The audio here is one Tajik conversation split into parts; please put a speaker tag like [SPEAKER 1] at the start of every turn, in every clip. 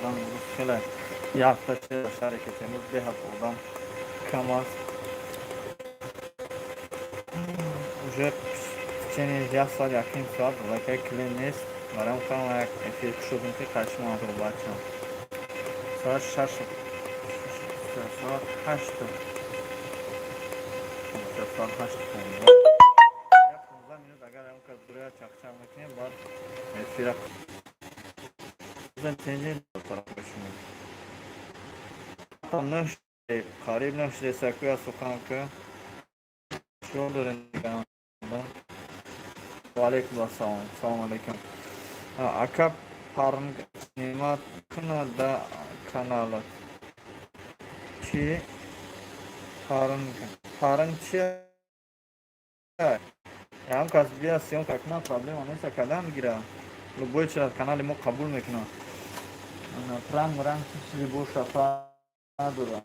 [SPEAKER 1] Одам имрӯз хеле, як ҳафта шуда шаҳре ки имрӯз беҳад одам кам аст. Уже течение як соат, якним соат аллакай клиент нест. Барои ҳам як эфир кушодем, ки қашмо суҳбат шавам. Соат 6, соат 8, соат 8:15, як 15 минут агар ягон кас бурояд, чақчақ мекунем, баъд эфира шумо. Қариб нашудесакуя сухан ка чико дорем. Ваалайкум ассалом, салому алайкум, ака. Пранк снимать куна да каналат. Чӣ пранк? Пранк чи? Ягон кас бия, съёмка кунад, проблема нест, кадам гира, любой чиз канали мо қабул мекунад. Пранк мранк чи чизе боша, фарқ надорад.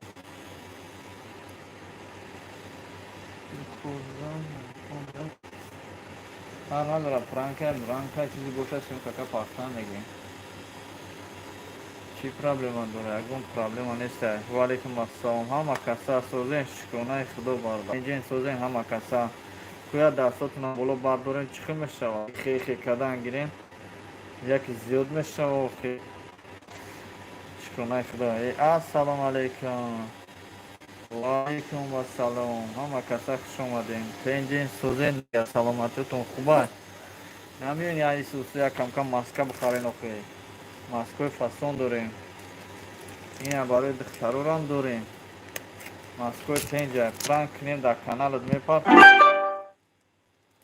[SPEAKER 1] Фарқ надорад, пранка ранка чизе боша, съёмка ка пахтан мегирем. Чӣ проблема дорад? Ягон проблема нест. Ваалайкум ассалом, ҳама каса созен, шукронаи Худо. Бародар, инҷен созен, ҳама каса кӯя дастотона боло бардорем, чӣ хел мешавад? Хехе кардан гирем, яке зиёд мешавад. Шукронаи Худо. Ассалому алайкум. Ваалайкум ассалом, ҳама каса хуш омадем. Тенҷен, созен, саломатиатон хуба? Намеён яисус як камкам маска бихарен охе. Маскои фасон дорем, ина барои духтарорам дорем, маскои тенҷа. Пранк кунем, дар каналат мепарт.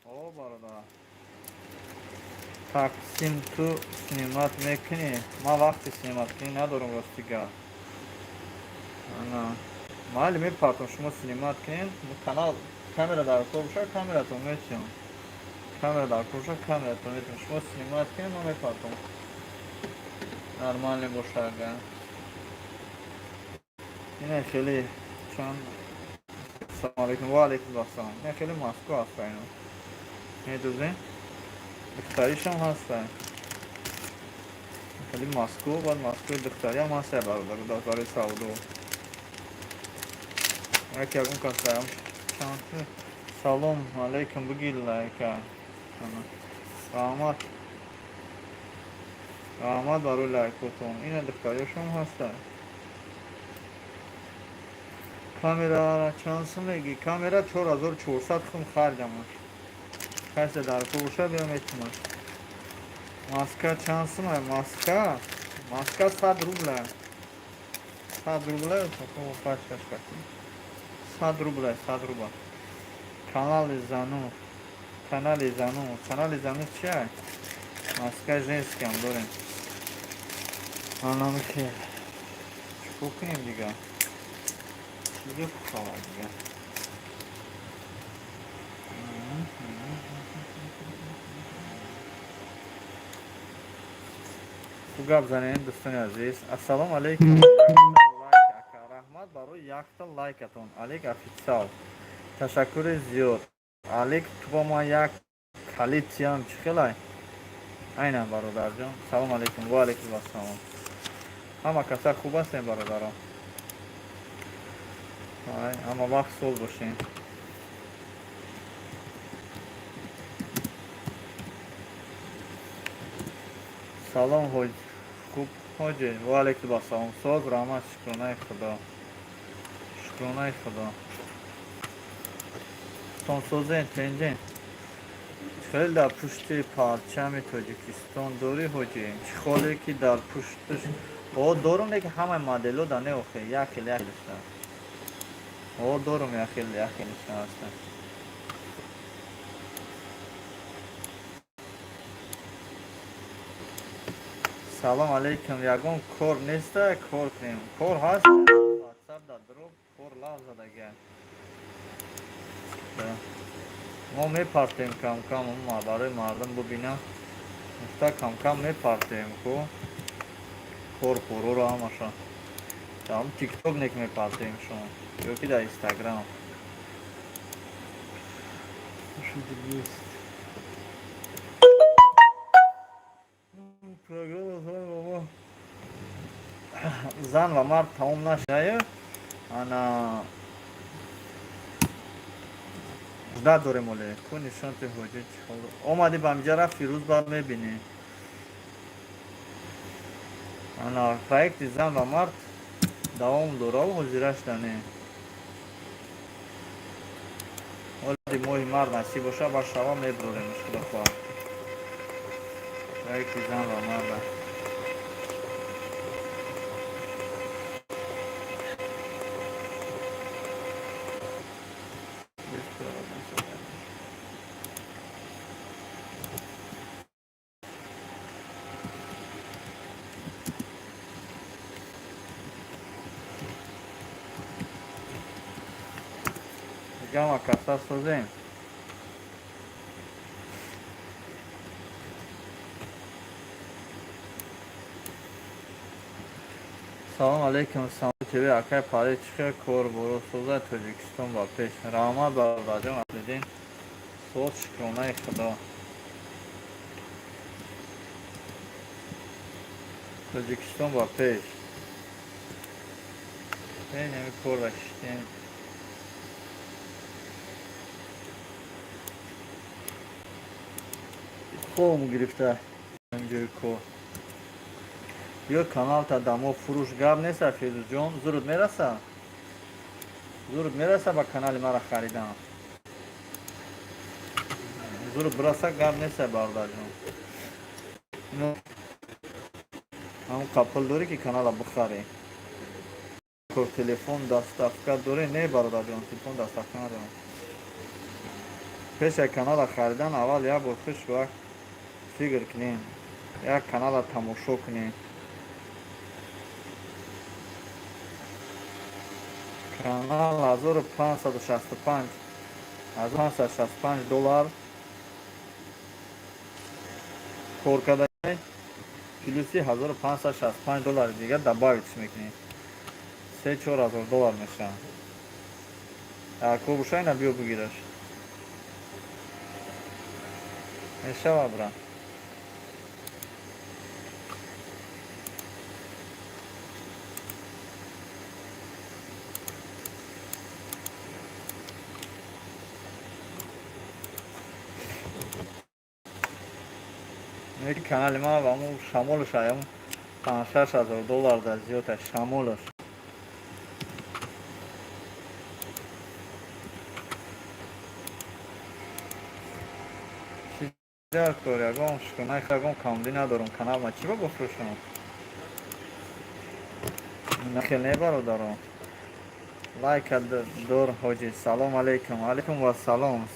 [SPEAKER 1] О, бародар Тақсим, ту снимать мекунӣ? Ман вақти снимать кунӣ надорам, рости гап. Майли, мепартам, шумо снимать кунед. Канал камера дар кор боша, камератон метиҳам. Камера дар кор боша, камератон метиҳам. Шумо снимать кунед, ман мепартам, нормально боша агар. Ина хеле чанд. Ассалому алайкум, ва алайкум ассалом. Ина хеле маско ҳаста, ино медузем, духтаришам ҳаста. Хеле маско, баъд маскои духтариам ҳаста, бародар, барои савдо. Яке ягон кас чанд. Салом алайкум, буги лайка. Раҳмат, раҳмат барои лайкотон. Ина духтариашон ҳаста. Камера чанд сум мегӣ? Камера 4400 хум харҷамаш. Касе дар кор боша, биё, метумаш. Маска чанд сума? Маска, маска 100 рубля, 100 рубля. 100 рубля, 100 рубля. Канали зану, канали зану, канали зану чия? Маска женский ам дорем. Анамихел, чикор кунем дига? Чизе хабар дига? Хуб, гап занем, дӯстони азиз. Ассалому алайкум, раҳмат барои якта лайкатон. Алик официал, ташаккури зиёд. Алик, ту ба ман як калитиям, чӣ хелай? Айнан, бародарҷон. Салом алайкум, ва алайкум ассалом. Ҳама каса хуб ҳастем, бародарон? Ҳама вақт соз бошем. Салом, ҳоҷ, хуб ҳоҷи? Ва алайкум ассалом, соз, раҳмат, шукронаи Худо, шукронаи Худо. Тонсозен, тенҷен. Хеле дар пушти парчами Тоҷикистон дорӣ, ҳоҷӣ? Чӣ холе ки дар пушташ? О, дорум, лекин ҳамаи модело да не охе, як хел, як хелшта. О, дорум, як хел, як хелшта ҳаста. Салом алейкум, ягон кор неста, кор кунем? Кор ҳаст, ватсап да дроп кор лав задага. Мо мепартем камкам барои мардум бубинам гуфта, камкам мепартем ку кор пуруро ҳамаша. Дар Тикток нек мепартем шумо ё ки дар Инстаграм. Есть программа. Зан ва мард тамом нашудаю, ана ждать дорем. Оле ку нишонти ҳоҷи омадӣ ба амиҷа, рафти, рӯз баъд мебинӣ. Ана проекти зан ва мард давом дорав, ҳозира шудане. Оли моҳи мард насиб боша, ба шава мебурем, худо хоҳад, проекти зан ва марда. Гама каса созем. Салом алейкум, Саму ТВ, акай Пари, чӣ хел кор боро соза, Тоҷикистон ба пеш. Раҳмат, бародарҷон Аслиддин. Соз, шукронаи Худо. Тоҷикистон ба пеш. Ҳами корра шиштем. Хом гирифта ҷои кор. Ё каналта дамо фурӯш, гап неста, Фирӯзҷон, зуруд мераса? Зуруд мераса ба канали мара харидан? Зуруд бираса, гап неста, бародарҷон. Ҳамн қапул дорӣ, ки канала бихарӣ? Кор телефон доставка дорӣ? Не, бародарҷон, телефон доставка надорам. Пеш канала харидан аввал як бор хуш вақт фикр кунем, як канала тамошо кунем. Канал 1565, 1565 доллар кор карда, плюси 1565 доллари дигар добавить мекунем, 3-4 ҳазор доллар мешавад. Ко бошайна, биё бигираш, мешава, бра. Канали ма ва шамолаш аям 5-6 ҳазор доллар да зиёд аст шамолаш. Чӣ дар кор? Ягон шукрона, ягон камбудӣ надорам. Канал ма чӣ ба бифурӯшам? Нахел не, бародаро. Лайка дор, ҳоҷӣ. Салом алейкум. Алейкум вассалом,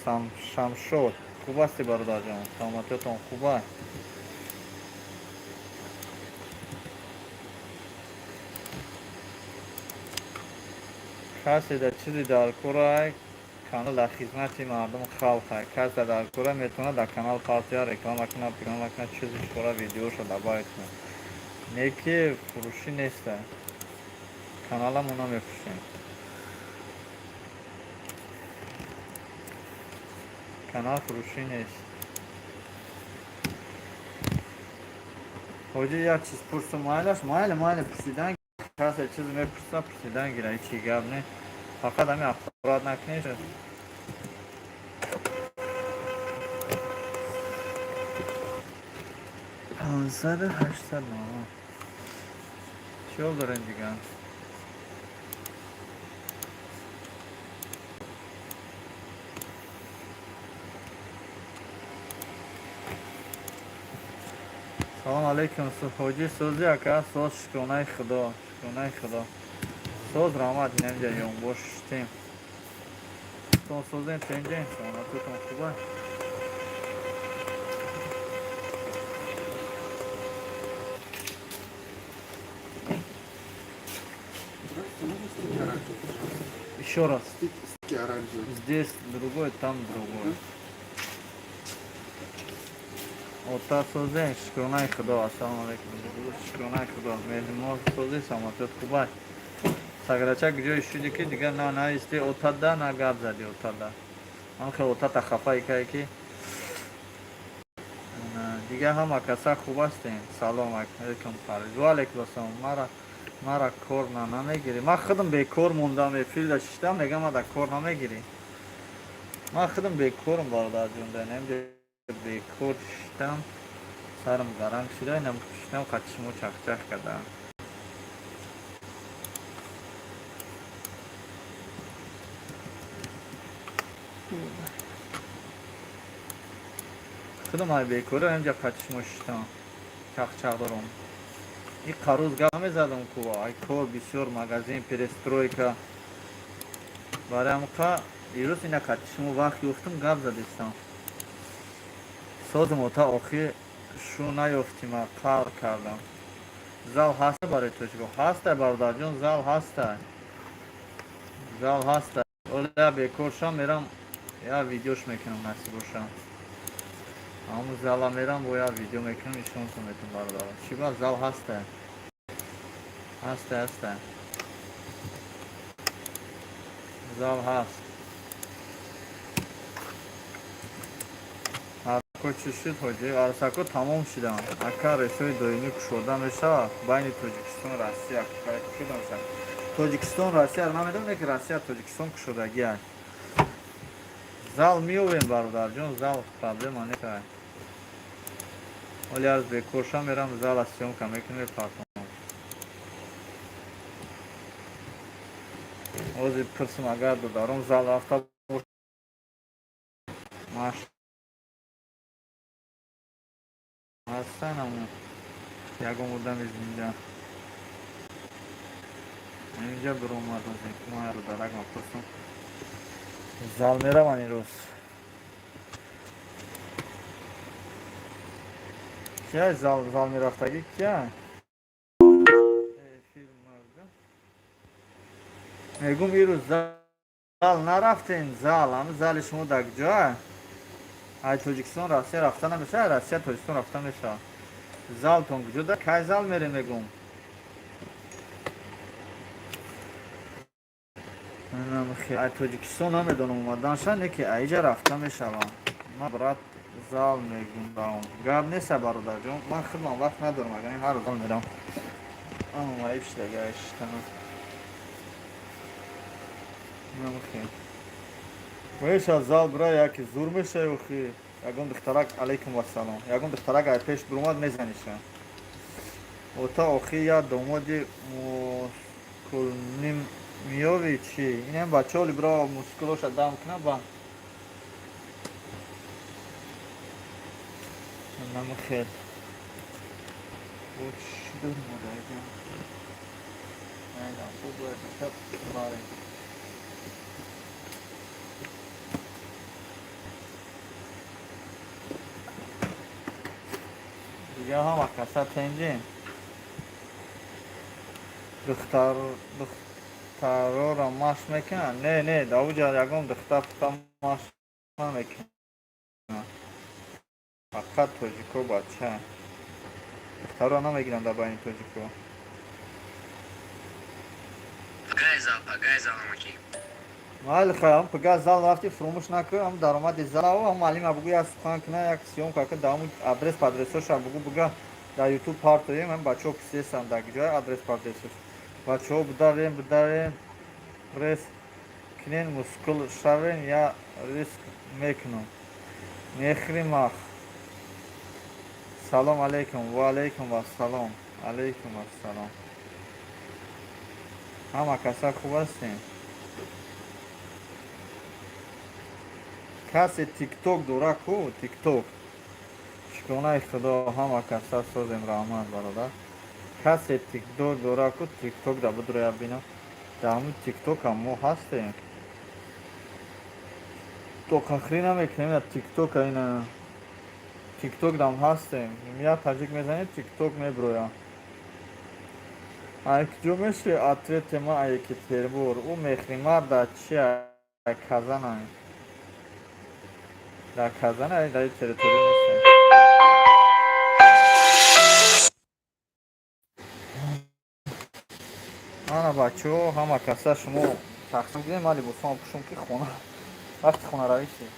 [SPEAKER 1] Шамшод, хуб ҳастӣ, бародарҷон? Саломатиётон хуба? Касе дар чизе дар кора, канал дар хизмати мардум, халқа. Касе дар кора, метавонад дар канал партия, реклама кунад, реклама кунад, чизи кора, видеошо добавить кунад. Не ки фурӯшӣ неста. Каналамо намефурӯшем. Канал фурӯшӣ нест. Ҳоҷӣ, як чиз пурсум, майлаш? Майли, майли, пурсидан. Касе чиз мепурса, пурсидан гира, ҳечи гап не. Фақат ҳамин ахборат накунед. 500, 800. Чӣ ҳол дорем дигар? Салом алейкум, ҳоҷӣ, сӯзи, ака? Соз, шукронаи Худо, шукронаи Худо. Соз, раҳмат, инамҷа ёнбош шуштем. Тон созем, тенҷем, саломатитон хуба?
[SPEAKER 2] Здравствуйте, можно стики оранжевый, пожалуйста?
[SPEAKER 1] Еще раз.
[SPEAKER 2] Стики оранжевый.
[SPEAKER 1] Здесь другой, там другой. Ота, созем, шукронаи Худо. Ассалому алейкум. Шукронаи Худо. Меҳмон, сози, саломатиёт хуба? Саграчак ҷои шуди, ки дигар на наисти отада, на гап зади отада. Ман хел отата хафа кай, ки дигар ҳама каса хуб ҳастем. Салом алейкум, Париз. Ва алейкум ассалом. Мара Мара кор на намегирӣ. Ман худам бекор мондам, эфирда шиштам, мегам ма да кор намегирӣ. Ман худам бекорам, бародарҷон, да инамҷа бекор шиштам, сарам гаранг шуда, инам шиштам, қати шумо чахчах кардам. Худам ай бекорӣ инҷа қати шумо шиштам, чахчах дорам. И қаруз гап мезадам ку, ай кор бисёр, магазин, перестройка. Барои ҳамқа ирӯз ина қати шумо вақт ёфтам, гап задистам. Созм ота охир шу наёфтима, қаҳр кардам. Зал ҳаста барои тоҷико? Ҳаста, бародарҷон, зал ҳаста. Зал ҳаста. Оля бекор шам, мерам я видеош мекунам, насиб бошам. Ҳамун зала мерам, бо я видео мекунам, нишонтон метам, бародарон. Чӣ ба зал ҳаста? Ҳаста, ҳаста. Зал ҳаст. Арсако чӣ шуд, ҳоҷӣ? Арсако тамом шуданд. Ака, рейсҳои доимӣ кушода мешавад байни Тоҷикистон Россия? Кушода мешавад. Тоҷикистон Россияро намедонам, ки Россия Тоҷикистон кушодагиа. Зал меёвем, бародарҷон, зал проблема нест. Оли аз бекорша мерам, зала съёмка мекунем, мепартом. Ҳозир пурсим, агар додаром зал рафта маш ҳастанам, ягон одами зинда инҷа биромад. Дарак мапурсам, зал мераванд ирӯз. Кия зал, зал мерафтагӣ кия? Мегум, ирӯз зал нарафтен? Зал, ҳами зали шумо дар куҷоа? Ай Тоҷикистон Россия рафта намешавад, Россия Тоҷикистон рафта мешавад. Залтон куҷо да? Кай зал мерем, мегум? Ай Тоҷикистон намедонам омаданша, не ки аиҷа рафта мешавам. Ман, брат, зал мегум, гап неста, бародарҷон, ман худман вақт надорам, агар ҳар рӯз зал мерам. Айб шидаги шитана. Меша зал бира, яки зур мешавӣ охи. Ягон духтарак, алайкум вассалом. Ягон духтарак ай пеш биромад, мезаниша. Ота охи я домоди мускулним миёви чӣ? Инам бачаҳо бира, мускулоша дам куна ба. Намухел. Чӣ дорем одаиҷа? Айна, бу бояд барем. Дига ҳама каса тенҷем. Духтар духтарора машқ мекунанд? Не, не, дар ягон духтар пухта машқ намекунанд. Фақат тоҷико бача. Духтарро намегиранд дар байни тоҷико.
[SPEAKER 3] Пагай зал, пагай зал, амаки.
[SPEAKER 1] Майли, хай, ам пага зал рафти, фуромӯш накун, ам даромади залао, ам маълима бугӯ, як сухан куна, як съёмка ка, дар ҳамун адрес падресоша бугӯ, буга дар ютуб партоем, ам бачаҳо писесанд дар ҷои адрес падресош. Бачаҳо, будавем, будавем, пресс кунен, мускул шавен, я риск мекунам. Мехримах. Салом алейкум, ва алейкум вассалом. Алейкум ассалом. Ҳама каса хуб ҳастем? Касе тикток дора ку, тикток. Шукронаи Худо, ҳама каса созем, раҳмат, бародар. Касе тикток дора ку, тикток да бидроя бинам. Дар ҳамун тиктокам мо ҳастем. Тоқахрӣ намекунем, тиктока ина тикток дам ҳастем. Я таҷик мезанед, тикток меброя. Ай куҷо меши ответи ма, ай Екатеринбург. Ӯ мехримар дар чи Казана? Дар Казана, дар территория нестем. Ана бачаҳо, ҳама каса шумо тақсим кунед, ман либосҳоам пӯшум, ки хона вақти хонаравӣ шид.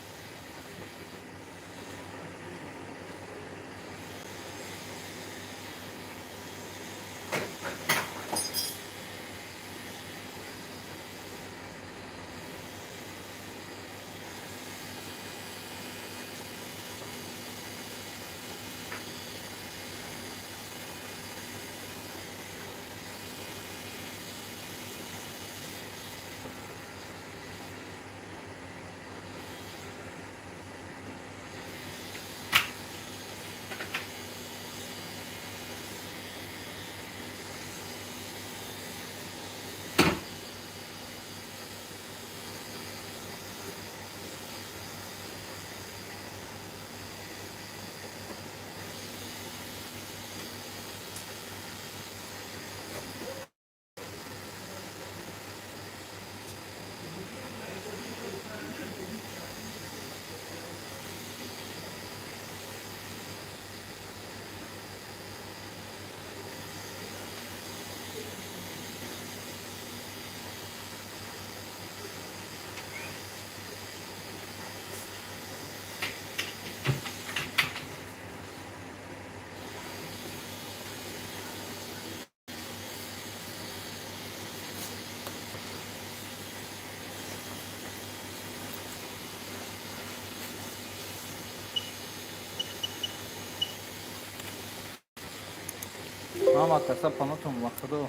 [SPEAKER 1] Ҳама каса панотон ба Худо.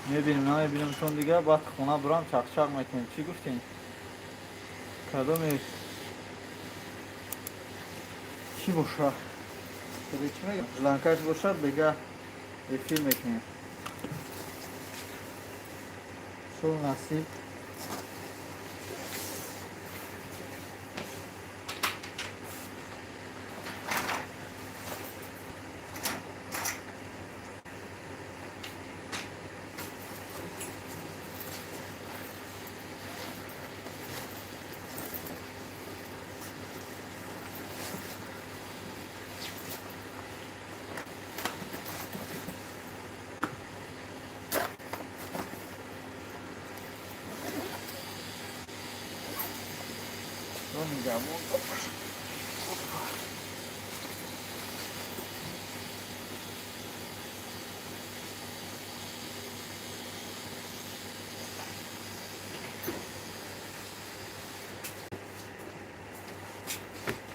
[SPEAKER 1] Мебинем, намебинемтон дига, баъд хона бурам, чақчақ мекунем. Чӣ гуфтем? Кадоме чӣ боша? Чӣ мегӯям? Жланкаш бошад, бега эфир мекунем. Шо насиб.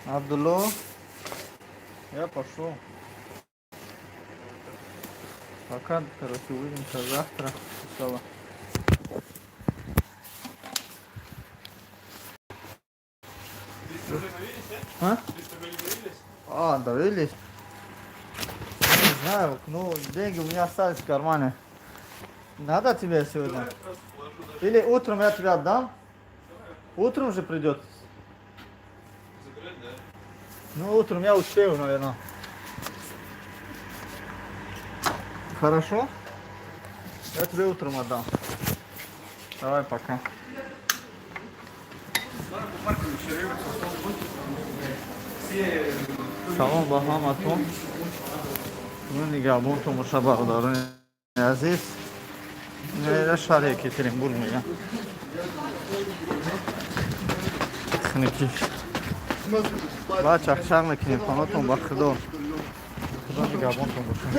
[SPEAKER 1] Абдулло, я пошел. Пока, короче, увидимся завтра. Иншаллах. А? А, доверились? Не знаю, ну, деньги у меня остались в кармане. Надо тебе сегодня? Или утром я тебе отдам? Утром же придет.
[SPEAKER 4] Забирать, да?
[SPEAKER 1] Ну, утром я успею, наверное. Хорошо? Я тебе утром отдам. Давай, пока. Салом ба ҳаматон. Ну, нигаҳбонтон боша, бародарони азиз. Ина шаҳри Екатеринбург мегӯям. Хунукӣ. Ба чақчақ мекунем, панотон ба Худо. Худо нигаҳбонтон боша.